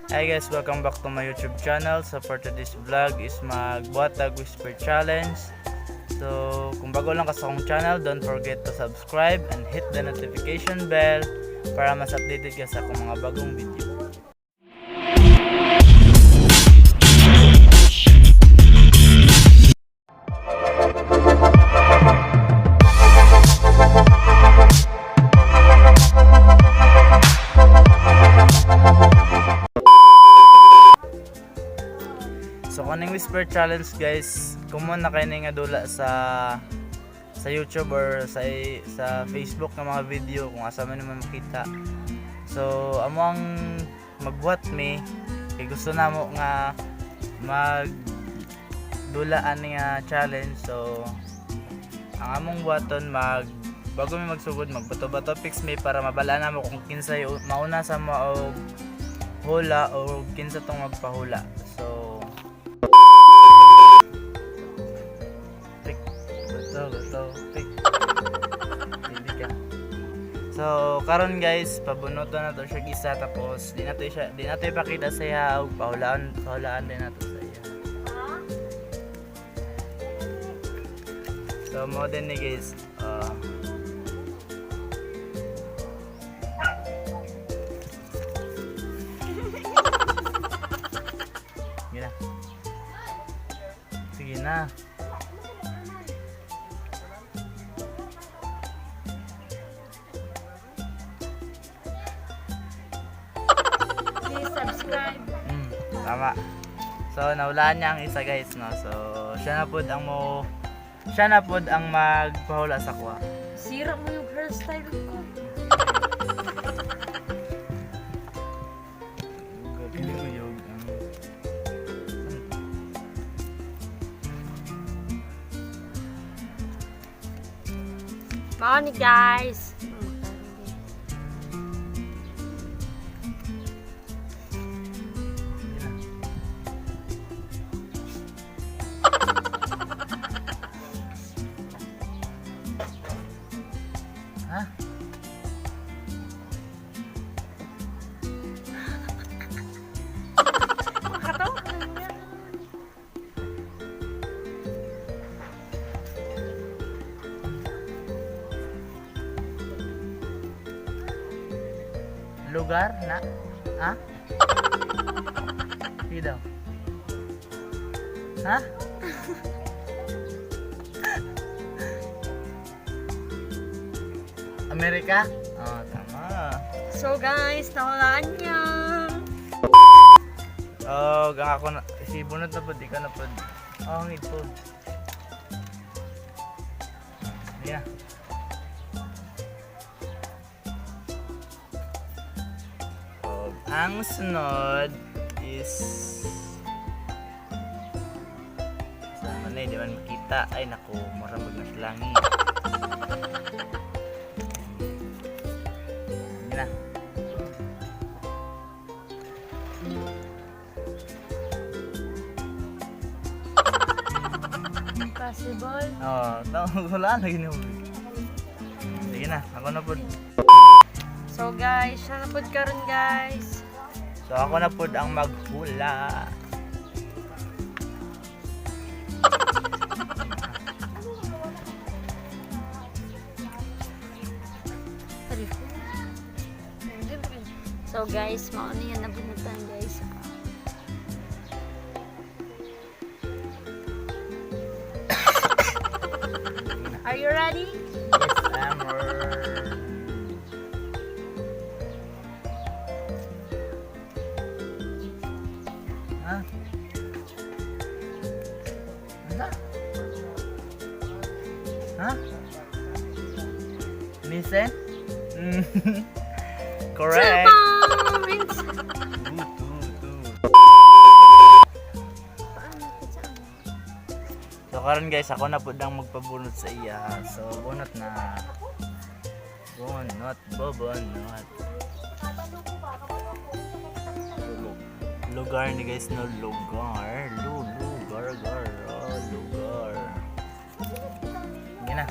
Hi guys, welcome back to my YouTube channel. So for today's vlog is magbuhat tag whisper challenge. So kung bago lang ka sa akong channel, don't forget to subscribe and hit the notification bell para mas updated ka sa akong mga bagong video. So kaning whisper challenge guys, common na kay ni nga dula sa YouTube or sa Facebook nga mga video kung asa man naman makita. So amo ang magbuhat mi kay gusto namo nga mag dula ani nga challenge. So ang among buhaton, mag bago mi magsugod, magbato-bato fix mi para mabal-an namo kung kinsay mauna sa mo og hula o kinsa tong magpahula. So pick, bato, bato, pick. Pili ka. So, karon guys, pabunuton na to siya isa, tapos di nato ipakita sa iya og pahulaan, pahulaan din nato sa iya. So, mo din ni guys. Sige na. Sige na. Please subscribe. Tama. So, nahulaan niya ang isa guys, no? So, siya na pod ang magpahula sa kuha. Sira mo yung hairstyle ko. Mao ni guys. Ha? Makatawa ka na niya. Lugar na? Ha? Sige daw. Ha? Amerika? Oh, tama. So guys, nawalaan niya. Oh, gang ako na si bunot na pod, ikaw na pod. Oh, ngid pod. Yeah. Oh, ang sunod is sama na, di man makita. Ay naku, mura mag naslangi. Sige na. Impossible. Oh, wala na gini mo. Sige na, ako na pod. So guys, siya na pod karon guys. So ako na pod ang maghula. So guys, mao na yan nabunutan guys. Are you ready? Yes, I'm ready. Ha? Ano? Ha? Nissen? Correct. Two points! Two, two, two. Paano? Saan? So karon guys, ako na pud ang magpabunot sa iya. So bunot na. Bunot, bubunot. Lugar ni guys, no, lugar. Lu lugar gar oh, lugar. Sige na.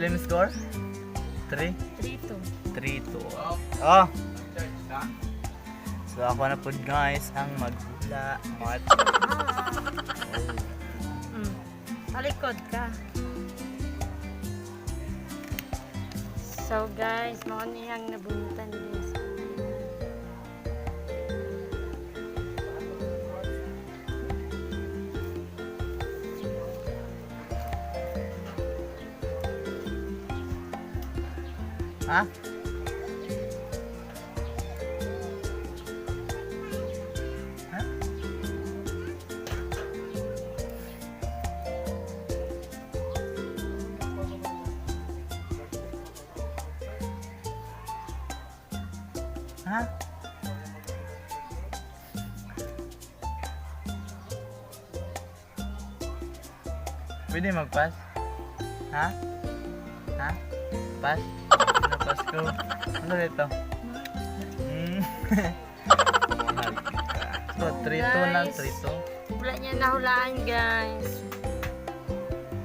Pila yung score? 3? 3-2. 3-2. Oh! So ako na po, guys, ang maghula. What? Talikod ka. So guys, mao niyang nabuntan, guys. Ha? Ha? Ha? Pwede mag-pass? Ha? Ha? Pass? Pinapass ko. Ano dito? Mahal kita. So, 3-2 na, Guys. 3-2. Wala niya nahulaan, guys.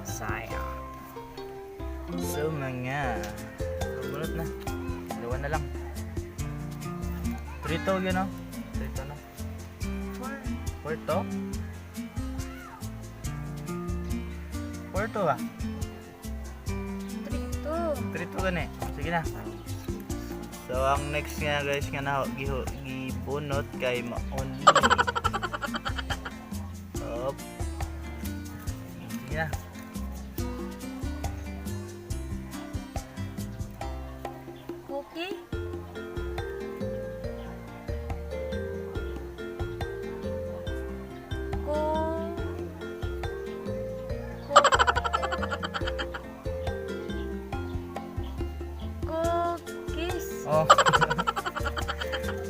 Sayang. So, mga... So, bunot na. Dalawa na lang. 3-2 yun, no? 3-2 na. 4. 4-2? 4-2 ah. 3-2. 3-2 gani. Sige na. So, ang next nga, guys, nga na gibunot kay Maon. Op. Sige na. Cookie? Ku... Ku... Cookies. Oh.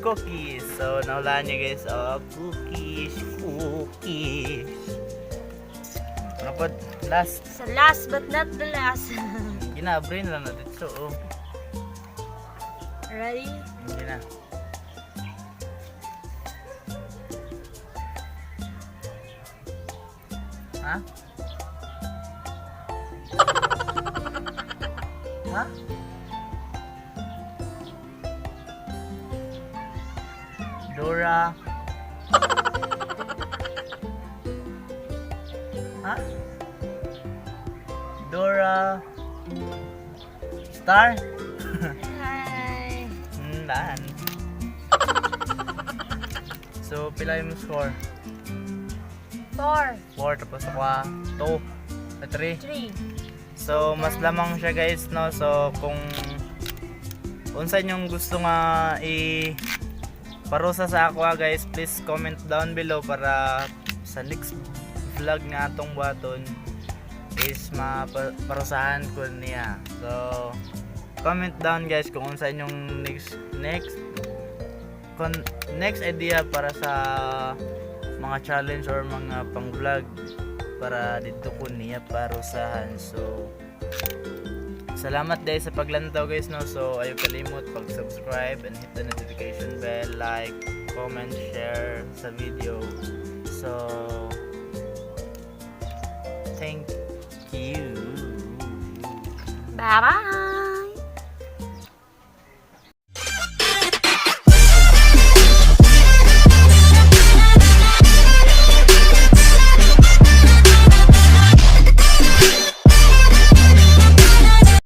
Cookies. So, nahulaan niyo, guys. Oh, cookies. Cookies. Ano po? Last. Sa last but not the last. Ginabre na lang na dito. Oh. Ready? Hindi na. Ha? Ha? Dora. Ha? Dora. Star? Hi. Daan. So, pila yung score? 4. 4 tapos ako 2, 3. 3. So, mas lamang siya, guys, no? So, kung unsa inyong gusto nga i parusa sa ako, guys, please comment down below para sa next vlog nga atong buhaton is maparusahan ko niya. So, comment down, guys, kung unsa inyong next next kon next idea para sa mga challenge or mga pang vlog para dito ko niya parusahan. So, salamat dahil sa paglantaw, guys, no. So, ayaw kalimot pag-subscribe and hit the notification bell, like, comment, share sa video. So, thank you. Bye-bye.